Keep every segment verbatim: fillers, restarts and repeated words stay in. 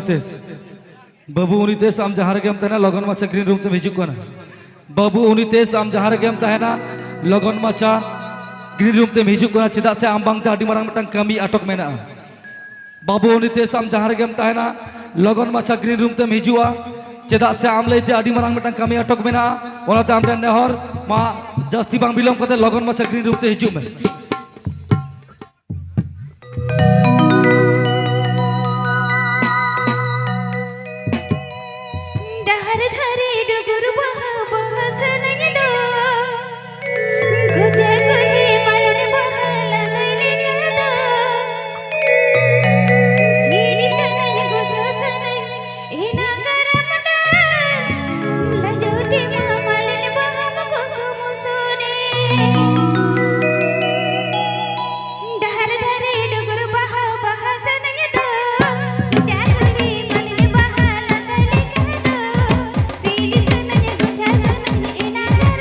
ᱛᱮᱥ᱾ ᱵᱟᱹᱵᱩ ᱩᱱᱤ ᱛᱮᱥ, ᱟᱢ ᱡᱟᱦᱟᱸ ᱨᱮᱜᱮᱢ ᱛᱟᱦᱮᱱᱟ, ᱞᱚᱜᱚᱱ ᱢᱟᱪᱷᱟ ᱜᱨᱤᱱ ᱨᱩᱢ ᱛᱮᱢ ᱦᱤᱡᱩᱜ ᱠᱟᱱᱟ᱾ ᱵᱟᱹᱵᱩ ᱩᱱᱤ ᱛᱮᱥ, ᱟᱢ ᱡᱟᱦᱟᱸ ᱨᱮᱜᱮᱢ ᱛᱟᱦᱮᱱᱟ, ᱞᱚᱜᱚᱱ ᱢᱟᱪᱷᱟ ᱜᱨᱤᱱ ᱨᱩᱢ ᱛᱮᱢ ᱦᱤᱡᱩᱜ ᱠᱟᱱᱟ, ᱪᱮᱫᱟᱜ ᱥᱮ ᱟᱢ ᱵᱟᱝᱛᱮ ᱟᱹᱰᱤ ᱢᱟᱨᱟᱝ ᱢᱤᱫᱴᱟᱝ ᱠᱟᱹᱢᱤ ᱟᱴᱚᱠ ᱢᱮᱱᱟᱜᱼᱟ᱾ ᱵᱟᱹᱵᱩ ᱩᱱᱤ ᱛᱮᱥ, ᱟᱢ ᱡᱟᱦᱟᱸ ᱨᱮᱜᱮᱢ ᱛᱟᱦᱮᱱᱟ, ᱞᱚᱜᱚᱱ ᱢᱟᱪᱷᱟ ᱜᱨᱤᱱ ᱨᱩᱢ ᱛᱮᱢ ᱦᱤᱡᱩᱜᱼᱟ, ᱪᱮᱫᱟᱜ ᱥᱮ ᱟᱢ ᱞᱟᱹᱭᱛᱮ ᱟᱹᱰᱤ ᱢᱟᱨᱟᱝ ᱢᱤᱫᱴᱟᱝ ᱠᱟᱹᱢᱤ ᱟᱴᱚᱠ ᱢᱮᱱᱟᱜᱼᱟ᱾ ᱚᱱᱟᱛᱮ ᱟᱢ ᱴᱷᱮᱱ ᱱᱮᱦᱚᱨ, ᱢᱟ ᱡᱟᱹᱥᱛᱤ ᱵᱟᱝ ᱵᱤᱞᱚᱢ ᱠᱟᱛᱮ ᱞᱚᱜᱚᱱ ᱢᱟᱪᱷᱟ ᱜᱨᱤᱱ ᱨᱩᱢ ᱛᱮ ᱦᱤᱡᱩᱜ ᱢᱮ᱾ ᱰᱟᱦᱟᱨ ᱫᱷᱟᱨᱮ ᱰᱩᱜᱩᱨ ᱵᱟᱦᱟ, ᱵᱟᱦᱟ ᱥᱟᱱᱟᱧ ᱫᱚ, ᱠᱚᱪᱟ ᱠᱩᱞᱦᱤ ᱢᱟᱞᱚᱱ ᱵᱟᱦᱟ ᱞᱟᱸᱫᱟ ᱞᱮᱠᱟ ᱫᱚ᱾ ᱥᱤᱨᱤ ᱥᱟᱱᱟᱧ, ᱜᱚᱡᱚ ᱥᱟᱱᱟᱧ, ᱮᱱᱟᱝ ᱠᱟᱨᱟᱢ ᱰᱟᱦᱟᱨ, ᱞᱟᱡᱟᱣ ᱛᱮ ᱢᱟ ᱢᱟᱞᱚᱱ ᱵᱟᱦᱟᱢ ᱠᱚᱥᱚ ᱢᱚᱥᱚ ᱨᱮ᱾ ᱰᱟᱦᱟᱨ ᱫᱷᱟᱨᱮ ᱰᱩᱜᱩᱨ ᱵᱟᱦᱟ, ᱵᱟᱦᱟ ᱥᱟᱱᱟᱧ ᱫᱚ, ᱠᱚᱪᱟ ᱠᱩᱞᱦᱤ ᱢᱟᱞᱚᱱ ᱵᱟᱦᱟ ᱞᱟᱸᱫᱟ ᱞᱮᱠᱟ ᱫᱚ᱾ ᱥᱤᱨᱤ ᱥᱟᱱᱟᱧ, ᱜᱚᱡᱚ ᱥᱟᱱᱟᱧ, ᱮᱱᱟᱝ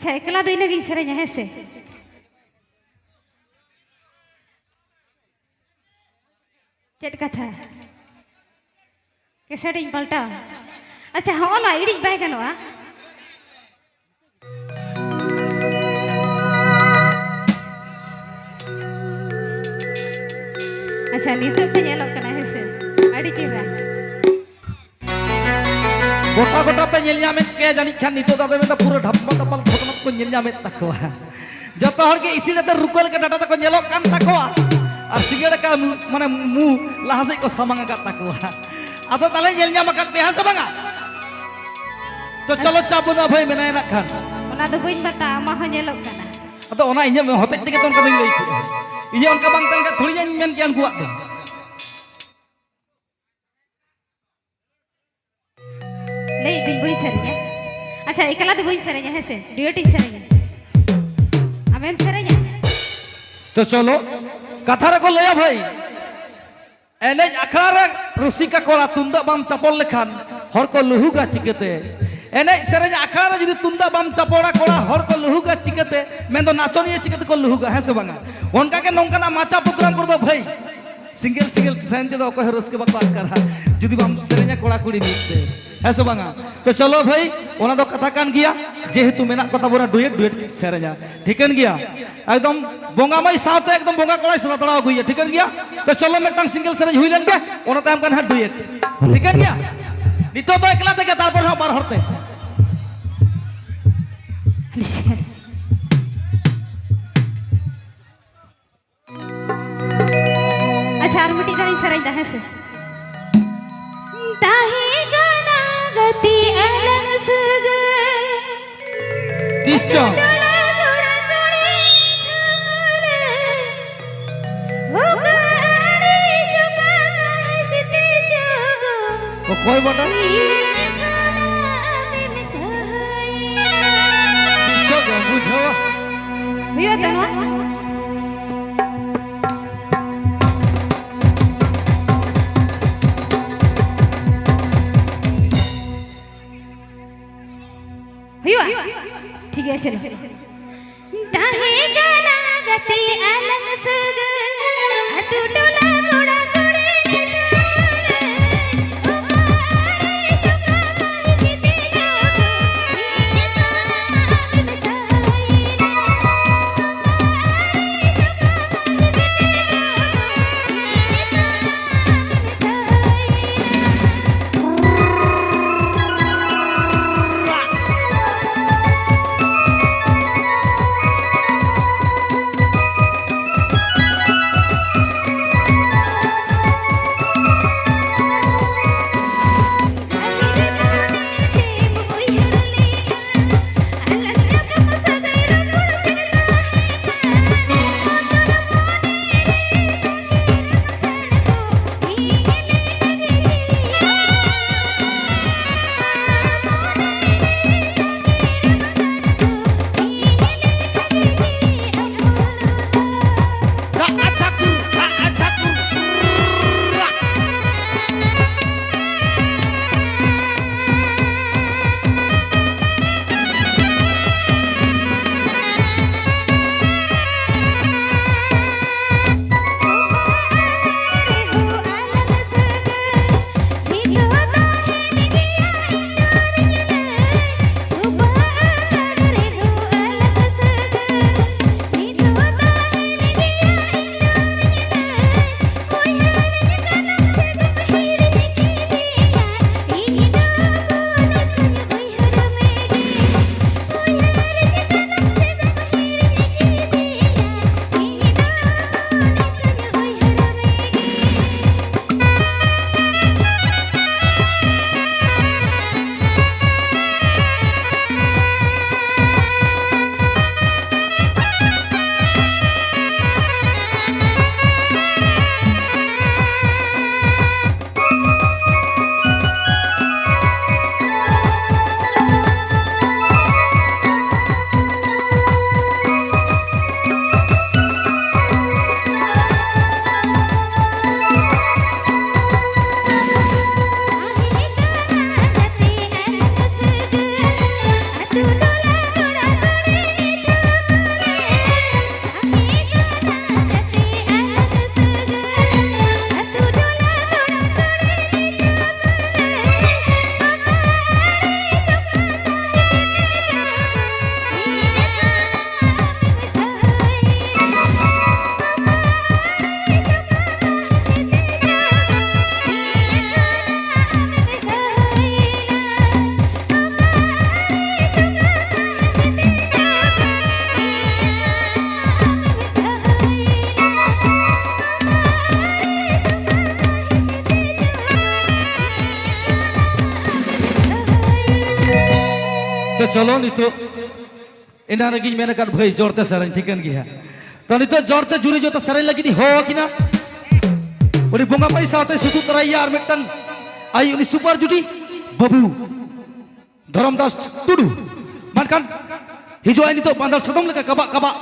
ᱟᱪᱪᱷᱟ, ᱮᱠᱞᱟ ᱫᱚ ᱤᱱᱟᱹᱜᱤᱧ ᱥᱮᱨᱮᱧᱟ, ᱦᱮᱸ ᱥᱮ? ᱪᱮᱫ ᱠᱟᱛᱷᱟ? ᱠᱮᱥᱮᱴ ᱤᱧ ᱯᱟᱞᱴᱟᱣᱟ? ᱟᱪᱪᱷᱟ, ᱦᱚᱸᱜᱼᱚ ᱱᱚᱣᱟ ᱤᱲᱤᱡ ᱵᱟᱭ ᱜᱟᱱᱚᱜᱼᱟ᱾ ᱟᱪᱪᱷᱟ, ᱱᱤᱛᱚᱜ ᱯᱮ ᱧᱮᱞᱚᱜ ᱠᱟᱱᱟ, ᱦᱮᱸ ᱥᱮ? ᱟᱹᱰᱤ ᱪᱮᱦᱨᱟ᱾ ᱜᱚᱴᱟ ᱜᱚᱴᱟ ᱯᱮ ᱧᱮᱞ ᱧᱟᱢᱮᱫ ᱜᱮᱭᱟ ᱡᱟᱹᱱᱤᱡ ᱠᱷᱟᱱ, ᱱᱤᱛᱚᱜ ᱫᱚ ᱟᱫᱚ ᱢᱮᱱᱫᱟ ᱯᱩᱨᱟᱹ ᱰᱷᱟᱯᱟ ᱰᱷᱟᱯᱟᱞ ᱛᱷᱚᱛᱱᱚᱛ ᱠᱚ ᱧᱮᱞ ᱧᱟᱢᱮᱫ ᱛᱟᱠᱚᱣᱟ᱾ ᱡᱚᱛᱚ ᱦᱚᱲ ᱜᱮ ᱤᱥᱤᱱ ᱟᱛᱮ ᱨᱩᱠᱟᱹ ᱞᱮᱠᱟ ᱰᱟᱴᱟ ᱛᱟᱠᱚ ᱧᱮᱞᱚᱜ ᱠᱟᱱ ᱛᱟᱠᱚᱣᱟ, ᱟᱨ ᱥᱤᱸᱜᱟᱹᱲ ᱟᱠᱟ ᱢᱩ-, ᱢᱟᱱᱮ ᱢᱩ ᱞᱟᱦᱟ ᱥᱮᱫ ᱠᱚ ᱥᱟᱢᱟᱝ ᱟᱠᱟᱫ ᱛᱟᱠᱚᱣᱟ᱾ ᱟᱫᱚ ᱛᱟᱦᱞᱮ ᱧᱮᱞ ᱧᱟᱢ ᱟᱠᱟᱫ ᱯᱮ, ᱦᱮᱸ ᱥᱮ ᱵᱟᱝᱟ? ᱛᱚ ᱪᱚᱞᱚ, ᱪᱟᱯ ᱵᱟᱹᱱᱩᱜᱼᱟ ᱵᱷᱟᱹᱭ, ᱢᱮᱱᱟᱭᱟ ᱱᱟᱜ ᱠᱷᱟᱱ᱾ ᱚᱱᱟ ᱫᱚ ᱵᱟᱹᱧ ᱵᱟᱛᱟᱣᱟ, ᱟᱢᱟᱜ ᱦᱚᱸ ᱧᱮᱞᱚᱜ ᱠᱟᱱᱟ᱾ ᱟᱫᱚ ᱚᱱᱟ ᱤᱧᱟᱹᱜ ᱦᱚᱛᱮᱡ ᱛᱮᱜᱮ ᱛᱚ ᱚᱱᱠᱟ ᱫᱚᱧ ᱞᱟᱹᱭ ᱠᱮᱫᱼᱟ᱾ ᱤᱧᱟᱹᱜ ᱚᱱᱠᱟ ᱵᱟᱝ ᱛᱟᱦᱮᱸ ᱞᱮᱱᱠᱷᱟᱱ ᱛᱷᱚᱲᱤ ᱤᱧ ᱢᱮᱱ ᱠᱮᱭᱟ ᱩᱱᱠᱩᱣᱟᱜ ᱫᱚ᱾ ᱞᱟᱹᱭ ᱫᱟᱹᱧ ᱵᱟᱹᱧ ᱥᱮᱨᱮᱧᱟ᱾ ᱟᱪᱪᱷᱟ, ᱮᱠᱞᱟ ᱫᱚ ᱵᱟᱹᱧ ᱥᱮᱨᱮᱧᱟ, ᱦᱮᱸ ᱥᱮ? ᱰᱩᱭᱮᱴ ᱤᱧ ᱥᱮᱨᱮᱧᱟ᱾ ᱟᱢᱮᱢ ᱥᱮᱨᱮᱧᱟ? ᱛᱚ ᱪᱚᱞᱚ, ᱠᱟᱛᱷᱟ ᱨᱮᱠᱚ ᱞᱟᱹᱭᱟ ᱵᱷᱟᱹᱭ, ᱮᱱᱮᱡ ᱟᱠᱷᱲᱟ ᱨᱮ ᱨᱩᱥᱤᱠᱟ ᱠᱚᱲᱟ ᱛᱩᱢᱫᱟᱜ ᱵᱟᱢ ᱪᱟᱯᱚᱞ ᱞᱮᱠᱷᱟᱱ ᱦᱚᱲ ᱠᱚ ᱞᱩᱦᱩᱜᱟ ᱪᱤᱠᱟᱹᱛᱮ? ᱮᱱᱮᱡ ᱥᱮᱨᱮᱧ ᱟᱠᱷᱲᱟ ᱨᱮ ᱡᱩᱫᱤ ᱛᱩᱢᱫᱟᱜ ᱵᱟᱢ ᱪᱟᱯᱚᱲᱟ ᱠᱚᱲᱟ, ᱦᱚᱲ ᱠᱚ ᱞᱩᱦᱩᱜᱟ ᱪᱤᱠᱟᱹᱛᱮ? ᱢᱮᱱᱫᱚ ᱱᱟᱪᱚᱱᱤᱭᱟᱹ ᱪᱤᱠᱟᱹ ᱛᱮᱠᱚ ᱞᱩᱦᱩᱜᱟ, ᱦᱮᱸ ᱥᱮ ᱵᱟᱝᱟ? ᱚᱱᱠᱟ ᱜᱮ ᱱᱚᱝᱠᱟᱱᱟᱜ ᱢᱟᱪᱟ ᱯᱨᱳᱜᱨᱟᱢ ᱠᱚᱨᱮ ᱫᱚ ᱵᱷᱟᱹᱭ, ᱥᱤᱝᱜᱮᱞ ᱥᱤᱝᱜᱮᱞ ᱥᱮᱨᱮᱧ ᱛᱮᱫᱚ ᱚᱠᱚᱭ ᱦᱚᱸ ᱨᱟᱹᱥᱠᱟᱹ ᱵᱟᱠᱚ ᱟᱴᱠᱟᱨᱟ, ᱡᱩᱫᱤ ᱵᱟᱢ ᱥᱮᱨᱮᱧᱟ ᱠᱚᱲᱟ ᱠᱩᱲᱤ ᱢᱤᱫ ᱛᱮ, ᱦᱮᱸ ᱥᱮ ᱵᱟᱝᱟ? ᱛᱚ ᱪᱚᱞᱚ ᱵᱷᱟᱹᱭ, ᱚᱱᱟ ᱫᱚ ᱠᱟᱛᱷᱟ ᱠᱟᱱ ᱜᱮᱭᱟ, ᱡᱮᱦᱮᱛᱩ ᱢᱮᱱᱟᱜ ᱠᱚ ᱛᱟᱵᱚᱱᱟ ᱰᱩᱭᱮᱴ, ᱰᱩᱭᱮᱴ ᱥᱮᱨᱮᱧᱟ, ᱴᱷᱤᱠᱟᱹᱱ ᱜᱮᱭᱟ? ᱮᱠᱫᱚᱢ ᱵᱚᱸᱜᱟ ᱢᱟᱹᱭ ᱥᱟᱶᱛᱮ ᱮᱠᱫᱚᱢ ᱵᱚᱸᱜᱟ ᱠᱚᱲᱟᱭ ᱥᱟᱞᱟ ᱛᱟᱲᱟᱣ ᱟᱹᱜᱩᱭᱟ, ᱴᱷᱤᱠᱟᱹᱱ ᱜᱮᱭᱟ? ᱛᱚ ᱪᱚᱞᱚ ᱢᱤᱫᱴᱟᱝ ᱥᱤᱝᱜᱮᱞ ᱥᱮᱨᱮᱧ ᱦᱩᱭ ᱞᱮᱱ ᱜᱮ, ᱚᱱᱟ ᱛᱟᱭᱚᱢ ᱠᱟᱱᱟ ᱦᱟᱸᱜ ᱰᱩᱭᱮᱴ, ᱴᱷᱤᱠᱟᱹᱱ ᱜᱮᱭᱟ? ᱱᱤᱛᱚᱜ ᱫᱚ ᱮᱠᱞᱟ ᱛᱮᱜᱮ, ᱛᱟᱨᱯᱚᱨ ᱦᱟᱸᱜ ᱵᱟᱨ ᱦᱚᱲ ᱛᱮ᱾ ᱟᱪᱪᱷᱟ, ᱟᱨ ᱢᱤᱫᱴᱤᱡ ᱜᱟᱱᱤᱧ ᱥᱮᱨᱮᱧ ᱫᱟ, ᱦᱮᱸ ᱥᱮ? ᱛᱟᱦᱮᱸ ᱠᱟᱱᱟ ᱜᱟᱛᱮ ᱟᱞᱟᱝ ᱥᱟᱹᱜᱟᱹᱭ᱾ ᱛᱤᱥ ᱪᱚᱝ? ᱴᱚᱞᱟ ᱠᱚᱲᱟ ᱠᱩᱲᱤ ᱛᱷᱟᱢᱟᱞᱮ᱾ ᱚᱠᱟ ᱟᱹᱲᱤᱥ ᱚᱠᱟ ᱠᱟᱹᱦᱤᱥ ᱛᱮ ᱪᱚ᱾ ᱚᱠᱚᱭ ᱵᱟᱰᱟᱭ? ᱤᱧ ᱠᱷᱚᱱᱟᱜ ᱟᱢᱮᱢ ᱥᱟᱦᱟᱭᱮᱱᱟ᱾ ᱛᱤᱥ ᱪᱚᱝ ᱵᱩᱡᱷᱟᱹᱣᱟ᱾ ᱦᱩᱭᱩᱜᱼᱟ ᱛᱚ ᱱᱚᱣᱟ? ᱦᱩᱭᱩᱜᱼᱟ? ᱴᱷᱤᱠ ᱜᱮᱭᱟ᱾ ᱪᱚᱞᱚ᱾ ᱛᱟᱦᱮᱸ ᱠᱟᱱᱟ ᱜᱟᱛᱮ ᱟᱞᱟᱝ ᱥᱟᱹᱜᱟᱹᱭ, ᱟᱹᱛᱩ ᱴᱚᱞᱟ ᱠᱚᱲᱟ ᱠᱩᱲᱤ ᱧᱮᱞ ᱨᱮ, ᱚᱠᱟ ᱟᱲᱮ ᱥᱚᱠᱟ ᱢᱟᱹᱨᱰᱤ ᱛᱮ ᱡᱚᱜᱚ, ᱱᱤᱛᱚᱜ ᱟᱢᱮᱢ ᱥᱟᱹᱭᱱᱟ᱾ ᱚᱠᱟ ᱟᱲᱮ ᱥᱚᱠᱟ ᱢᱟᱹᱨᱰᱤ ᱛᱮ ᱡᱚᱜᱚ, ᱱᱤᱛᱚᱜ ᱟᱢᱮᱢ ᱥᱟᱹᱭᱱᱟ᱾ ᱪᱚᱞᱚ ᱱᱤᱛᱚᱜ, ᱮᱱᱟᱝ ᱨᱮᱜᱮᱧ ᱢᱮᱱ ᱟᱠᱟᱫ ᱵᱷᱟᱹᱭ, ᱡᱚᱲᱛᱮ ᱥᱮᱨᱮᱧ ᱴᱷᱤᱠᱟᱹᱱ ᱜᱮᱭᱟ᱾ ᱛᱚ ᱱᱤᱛᱚᱜ ᱡᱚᱲᱛᱮ ᱡᱩᱨᱤ ᱡᱚᱛᱚ ᱥᱮᱨᱮᱧ ᱞᱟᱹᱜᱤᱫ ᱤᱧ ᱦᱚᱦᱚ ᱟᱹᱠᱤᱱᱟ᱾ ᱩᱱᱤ ᱵᱚᱸᱜᱟ ᱢᱟᱹᱭ ᱥᱟᱶᱛᱮ ᱥᱩᱛᱩᱜ ᱛᱚᱨᱟᱭᱮᱭᱟ ᱟᱨ ᱢᱤᱫᱴᱟᱝ ᱟᱭ ᱩᱱᱤ ᱥᱩᱯᱟᱨ ᱡᱩᱴᱤ ᱵᱟᱹᱵᱩ ᱫᱷᱚᱨᱚᱢ ᱫᱟᱥ ᱴᱩᱰᱩ᱾ ᱢᱮᱱᱠᱷᱟᱱ ᱦᱤᱡᱩᱜ ᱟᱭ ᱱᱤᱛᱚᱜ ᱵᱟᱸᱫᱟᱲ ᱥᱟᱫᱚᱢ ᱞᱮᱠᱟ ᱠᱟᱵᱟᱜ ᱠᱟᱵᱟᱜ᱾